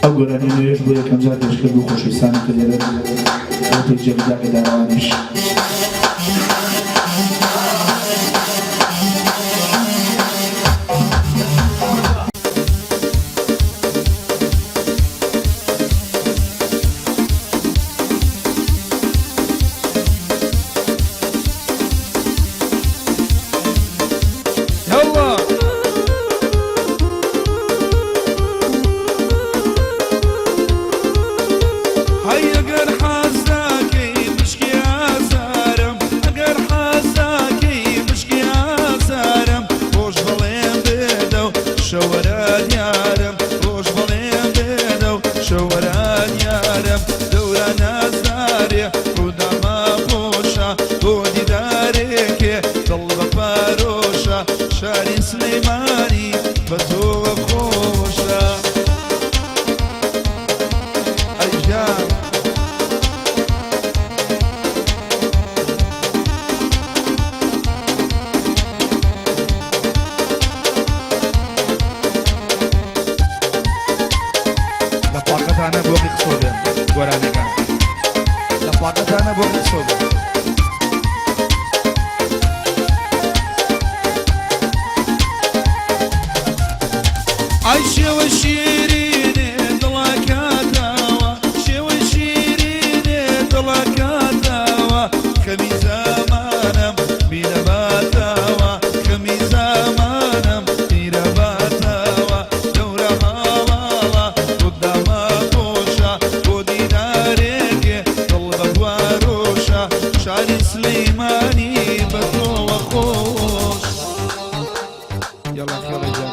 ئەو گۆرانیە نوێیەش بۆ یەکەمجار پێشکەش بۆ خۆشەویستانی کە لێرەن بۆ پەیجە ئاگادارەوانیش. هەی ئەگەر حەز دەکەی بشکی ئازارم، ئەگەر حەز دەکەی بشکی ئازارم، ڕۆژ بەڵێن بدە و شەوەرە دیارم، ڕۆژ بەڵێن بدە و شەوەرە دیارم، دەورە نازدارێ ڕوودامە خۆشە، بۆ دیدارێکێ دڵ بە پەرۆشە، شاری سلەیمانی بە تۆوە خۆشە. ئەی گیان. لە پاکەتانە بۆقی قسۆ بێن گۆرانیەکان لە پاکەتانە بۆقی قسۆ بێن. ئای شێوە شیرینێ دڵەکاتەوە، شێوە شیرینێ دڵەکاتەوە، خەمی زەمانەم بیرەباتەوە، خەمی زەمانەم بیرەباتەوە، دەورە هەواڵە ڕوودامە خۆشە، بۆ دیدارێکێ دڵ بە پەرۆشە، شاری سلەیمانی بە تۆوە خۆش. یەڵا خێڵە گیان.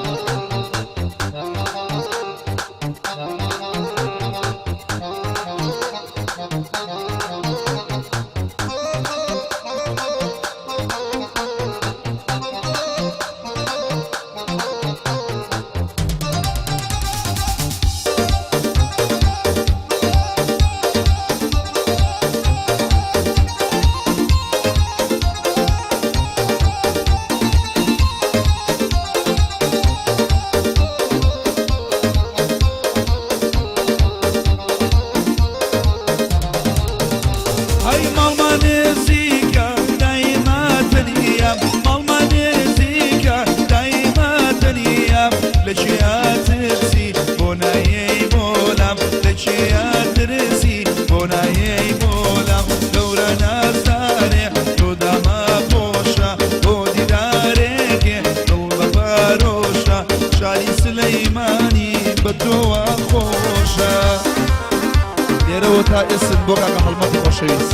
ئەی ماڵمان نزیکە دایمە تەنیام، ماڵمان نزیکە دایمە تەنیام، لە کێیا ترسی بۆ نایەی بۆلام، لە کێیا ترسی بۆ نایەی بۆلام، دەورە نازدارێ تۆ دامە خۆشە، بۆ دیدارێکێ دڵ بە پەرۆشە، شاری سلەیمانی بە تۆوە خۆشە. لێرەوە تا ئێسن بۆ کاکە هەڵمەتی خۆشەویست.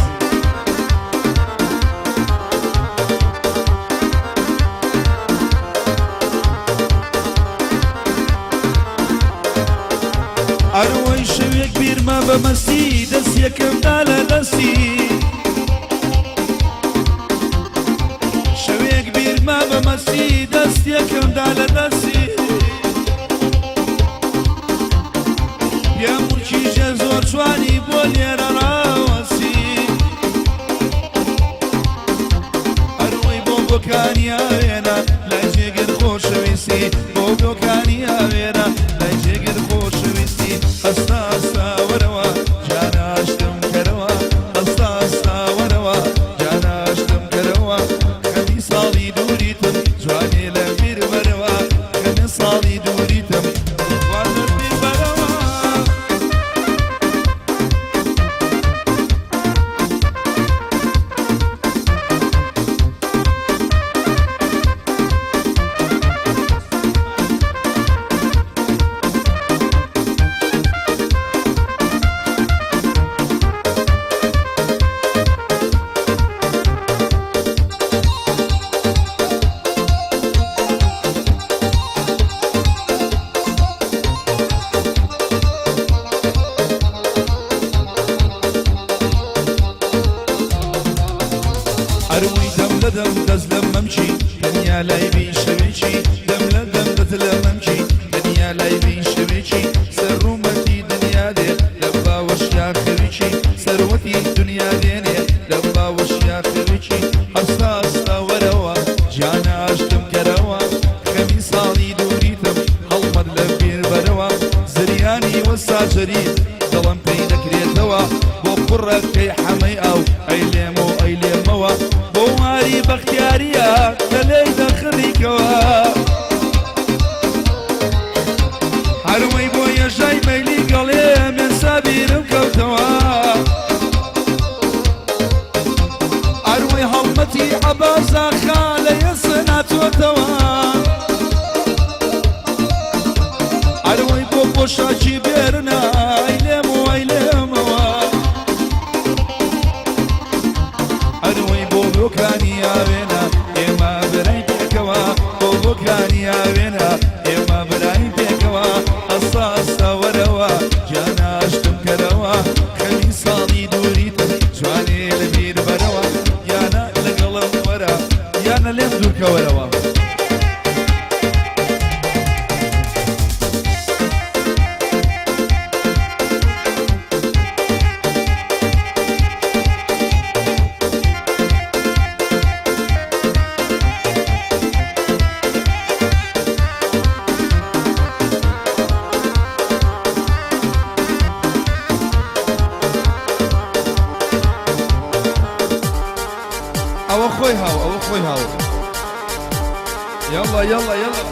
ئەروەی شەوێک بیرمە بە مەستی دەست یەکەم دا لە دەستی، شەوێک بیرمە بە مەستی دەست یەکەم دا لە دەستی، پێم کیژە زۆر جوانی بۆ لێرە ڕاوەسی، ئەروەی بۆ بۆکانی ئاوێنە لای جێگر خۆشەویستی، بۆ بۆکانی ئاوێنە لای جێگر خۆشەویستی، ئەستا ئەستا وەرەوە جاناشتم کەرەوە، ئەستا ئەستا وەرەوە جاناشتم کەرەوە، خەمی ساڵی دووریتم جوانێ لە بیر بەرەوە، خەمی ساڵی دووریتم جوان لە بیر بەرەوە. ئەروی دەم لە دەم دەست لە مەمکی تەنیا لای بی شەوێکی، دەم لە دەم دەست لە مەمکی تەنیا لای بی شەوێکی، سەر ڕوومەتی دنیا دێ لە باوەشیا خەویکی، سەروەتی دنیا دێنێ لە باوەشیا خەویکی، هەستا هەستا وەرەوە جانە ئاشتم کەرەوە، خەمی ساڵی دووریتم. وەساجەری دڵم پێی دەکرێتەوە بۆ کوڕەکەی حەمەی ئاو ئەی لێم و ئەی لێمەوە بۆ ماری بەختیاریە کە لێی دەخڕیکەوە هەروەی بۆ یەژای مەیلی گەڵێ مێسا بیرم کەوتەوە ئەروەی هەڵمەتی عەبازاخا لە یەسە ناتۆتەوە ئەروەی بۆ پۆشاکی بێرنە ئەی لێم و ئەی لێمەوە ئەروەی بۆ بۆکانی ئاوێنە ئێمە برای پێکەوە بۆ بۆکانی ئاوێنە ئێمە برای پێکەوە ئەستا ئەستا وەرەوە گیاناشتم کەرەوە خەمی ساڵی دووریتم جوانێ لە بیر بەرەوە یانە لەگەڵم وەرە یانە لێم دوورکەوەرەوە. ئەوە خۆی هاو ئەوە خۆی هاو یاڵا یاڵا یاڵا.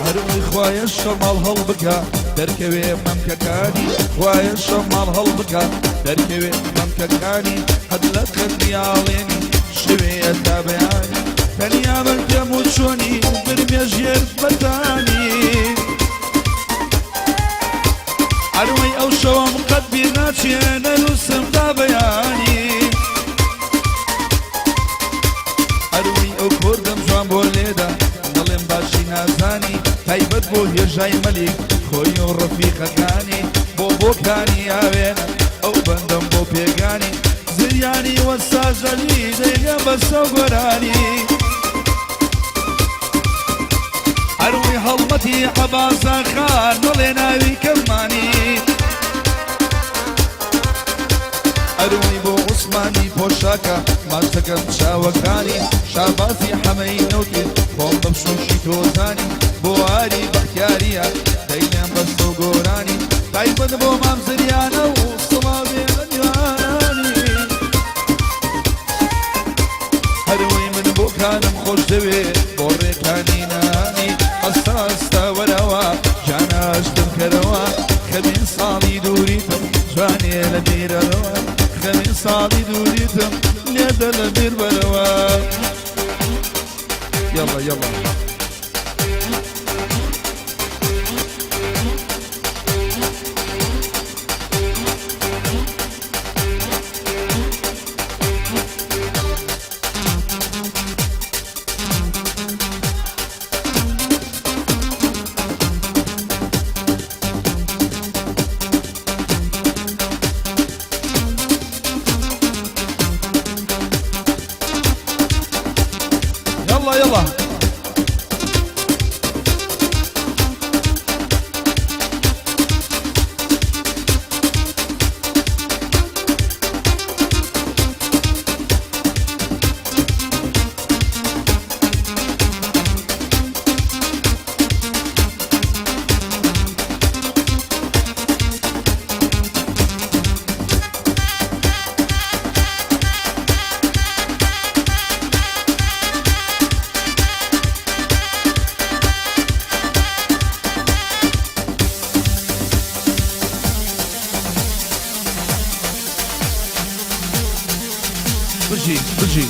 هەروی خوایە شەماڵ هەڵبکە دەرکەوێ مەمکەکانی خوایە شەماڵ هەڵبکە دەرکەوێ مەمکەکانی هەد لە خەتیاڵێنی شوێ تا بەیانی تەنیا من پێم و چۆنی برمێ ژێر بەتانی ئەروەی ئەو شەوەم قەت بیر ناچێ نەنووسم تا بەیانی ئەروەی ئەو کوردم جوان بۆ لێدا دەڵێم باشی نازانی تایبەت بۆ هێژای مەلیک خۆی و ڕەفیقەکانی بۆ بۆکانی ئاوێنە ئەو بەندەم بۆ پێگانی زریانی وەساژەلی دەیگە بەسە گۆرانی ئەروی هەڵمەتی عەباسە خان دڵێ ناوی کەمانی ئەروی بۆ عوسمانی پۆشاکە ماچ دەکەم چاوەکانی شابازی حەمەی نەوتی خۆم بەم شوشی تۆزانی بۆ ئاری بەختیاریە دەیلێم بەستە و گۆرانی تایبەت بۆ مام زریانە و سڵاوێ لە میوانانی هەروەی من بۆکانم خۆش دەوێ بۆ ڕێکانی نانی ئەستا ئەستا وەرەوە گیاناشتم کەرەوە خەمین ساڵی دووریتم جوانێ لە بیرەوە خەمین ساڵی دووریتم لێدە لە بیر بەرەوە یاڵا یاڵا. يلا يلا بژی بژی.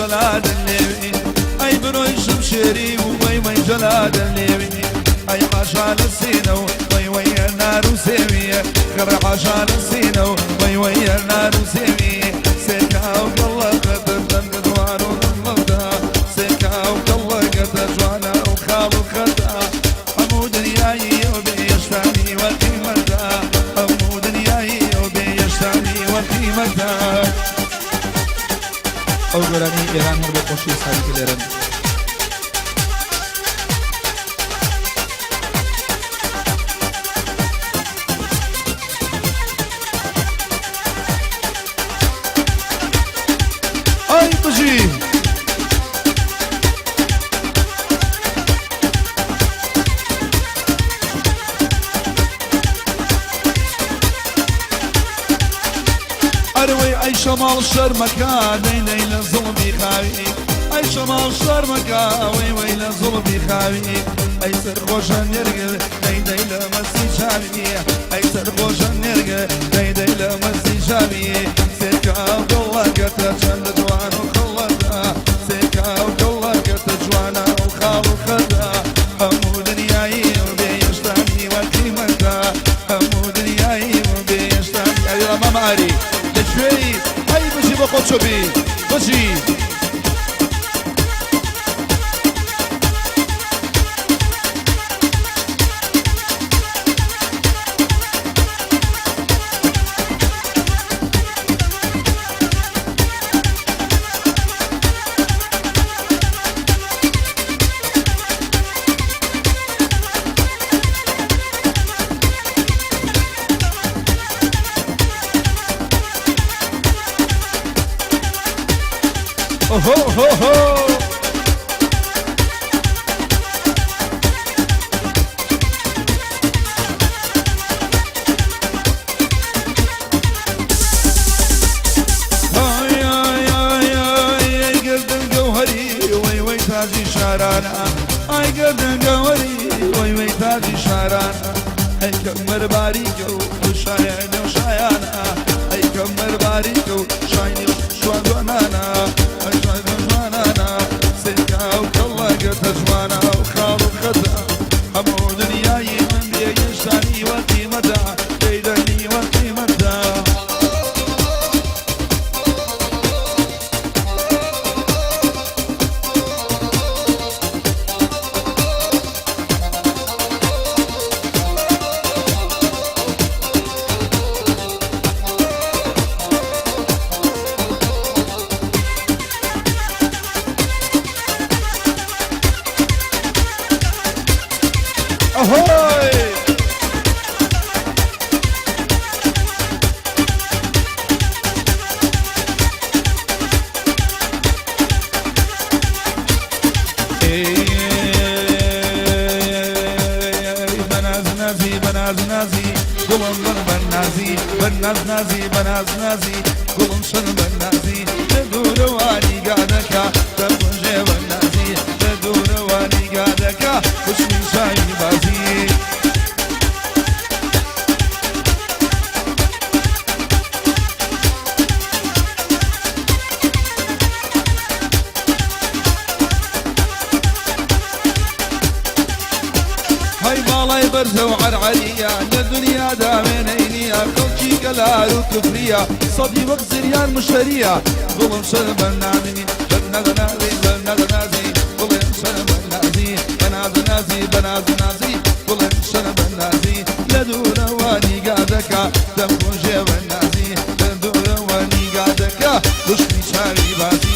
جەلادە لێوی ئەی برۆی شمشێری و وەی وەی جەلادە لێوی ئەی حاشا لە سینە و وەی وەی ئەنار و سێویە خڕ حاشا لە سینە و وەی وەی ئەنار و سێوی سێکا و گەڵە خەتە دەنگە دوار و دڵەدا سێکا و گەڵە گەتە جوانە و خاڵ و خەتا هەموو دنیایی ئەو بێشتانی وە قیمەتە هەموو دنیایی ئەو بێشتانی وە قیمەتە. ئەو گۆرانی ئێران هەر بۆ خۆشی سامی کەلێرن. ئەی بژی. ئەروەی ئەی شەماڵ شەرمەکە دەی دەی لە زوڵمی خاوی ئەی شەماڵ شەرمەکە وەی وەی لە زوڵمی خاوی ئەی سەرخۆشە نێرگل دەی دەی لە مەستی چاوی ئەی سەرخۆشە نێرگل دەی دەی لە مەستی چاوی سێکا و گوڵەکەتە چەند جوان و خڵەتە سێکا و گوڵەکەتە جوانە و خاڵ و خەتە هەموو دنیایی و بێشتانی وە قیمەتە هەموو دنیایی و بێشتانی. ئەی مامە ئاری لەکوێی؟ هەی بژی بۆ خۆت چۆبی بژی. هۆ هۆ هۆ. ئای ئای ئای ئای ئەی گەردن گەوهەری وەی وەی تاجی شارانە ئای گەردن گەوهەری وەی وەی تاجی شارانە ئەی کەمەر باریکە و شایانە و شایانە ئەی کەمەر باریکە و شاینی و شوان جوانانە ئەی شوان جوانانە سێکا و کەڵەکەتە جوانە و خاڵ و خەتە هەموو دنیایی من بێگەشتانی وە قیمەتە دەیدەنی وە قیمەتە. ئەهۆی. ئێ بەناز نازی بەناز نازی گوڵم بن بەنازی بەناز نازی بەناز نازی گوڵم شن بەنازی لە دوورەوانی گادەکە دەمژێ بەنازی لە دوورەوانی گادەکە وشمی شایی بازی. هەی باڵای بەرزە و عەرعەریە لە دنیا داوێنەی نییە خەڵکی گەلار و کفریە سەدی وەک زریان مشتەریە گوڵم شەر بەنازی بەنازنازی بەنازنازی گوڵم شەر بەنازی بەنازنازی بەنازنازی گوڵم شەر بەنازی لە دوورەوە نیگا دەکا دەمکوژێ بەنازی لە دوورەوە نیگا دەکا وشمی چاوی بازی.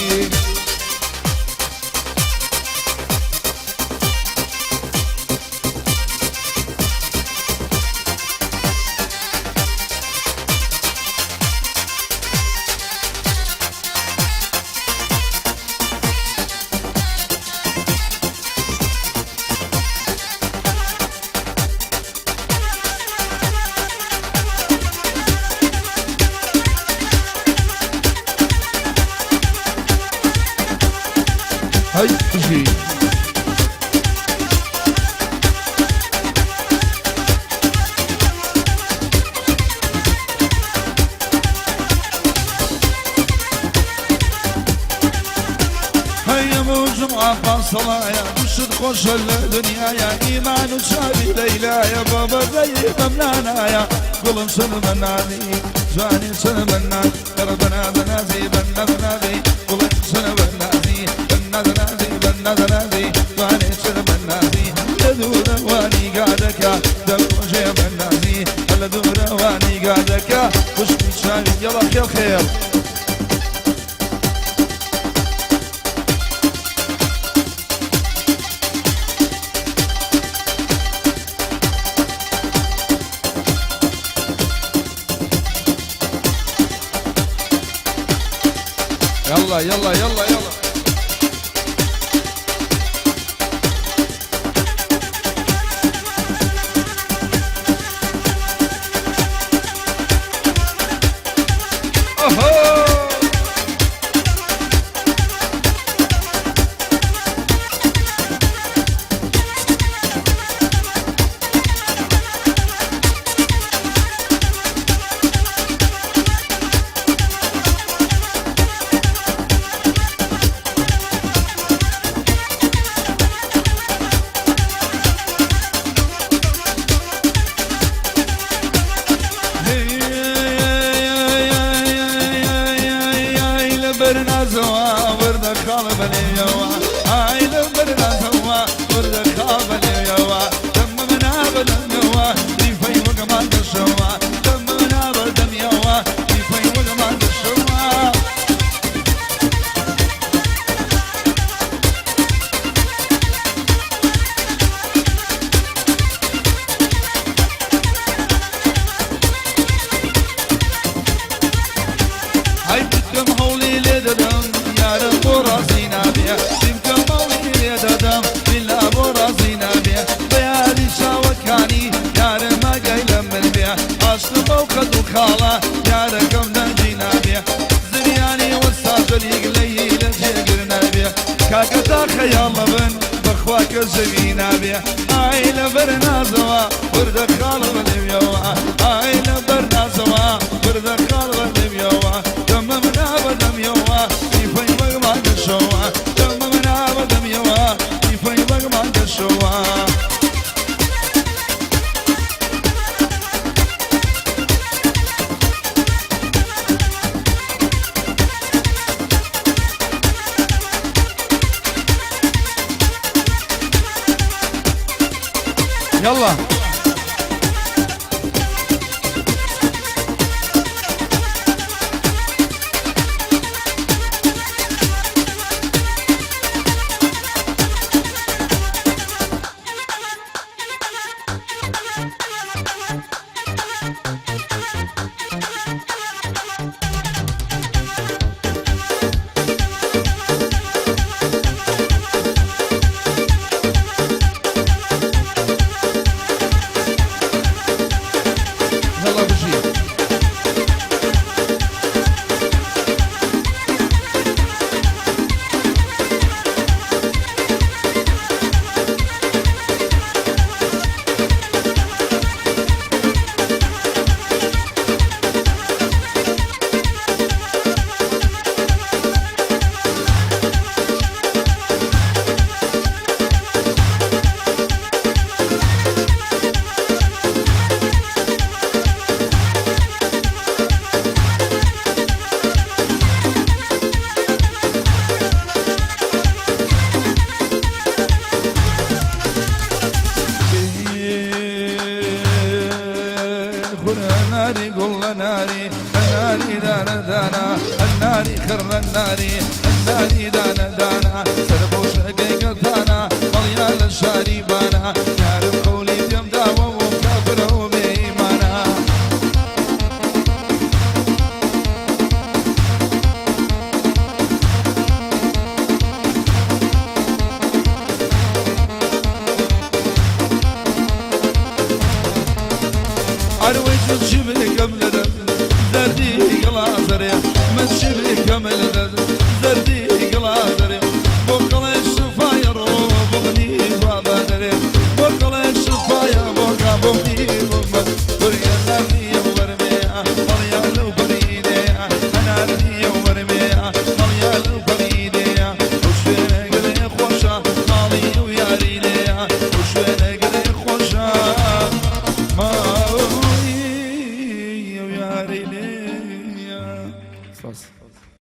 هەی بژی. پاسەڵایە دوشت خۆشە لە دنیاە ئیمان و چاوی لەیلایە بە بەزەی بەملانایە گوڵم چەند بەنازی جوانی چەند بەناز بەنا بەنازی بەنا بەنازی گوڵم چەند بەنازی بەنا بەنازی بەنا بەنازی جوانی چەند بەنازی لە دوورەوانی گادەکە دەکۆژێ بەنازی لە دوورەوانی گادەکە خوشکی چاوی یەڵا خێڵ خێڵ. يلا يلا يلا يلا. أوهو. لە بەرنازەوە وردە خاڵ بەلێەوە ئای لە بەرنازەوە وردە خاڵ بەلێەوە دەمە منابەدەمەوە ریفەی وەگەمان دەشەوە دەمە منابەدەمیەوە ریفەی وەگەمان دەشەوە. هەی بکەم هەوڵی لێ دەدەم یارم بۆ ڕازی نابێ بکەم هەوڵی لێ دەدەم بیلا بۆ ڕازی نابێ بە یاری چاوەکانی یارم ئاگای لە من بێ عاشقم بەو قەد و خاڵە یارەکەم دەنگی نابێ زریانی وەستا جەلیک لەی لە جێگر نابێ کاکە تا خەیاڵە بن بەخوا کە زەوی نابێ ئای لە بەرنازەوە وردە خاڵ بەلێویەوە ئای لە بەرنازەوە وردە خاڵ بەلێویەوە دەمە منابەدەمیەوە دیفەی وەگمان دەشەوە دەمە منابەدەمیەوە دیفەی وەگمان دەشەوە. يلا. يلا بشير. ناري قل ناري الناري دانا دانا الناري خر الناري الناري دانا دانا سربو شقيقة دانا مليان الشاربانا يعرف قولي بيم داوة وكافر وبإيمانا. أرويج شبه كم لدم دردي قلا زريع من شبه كم لدم.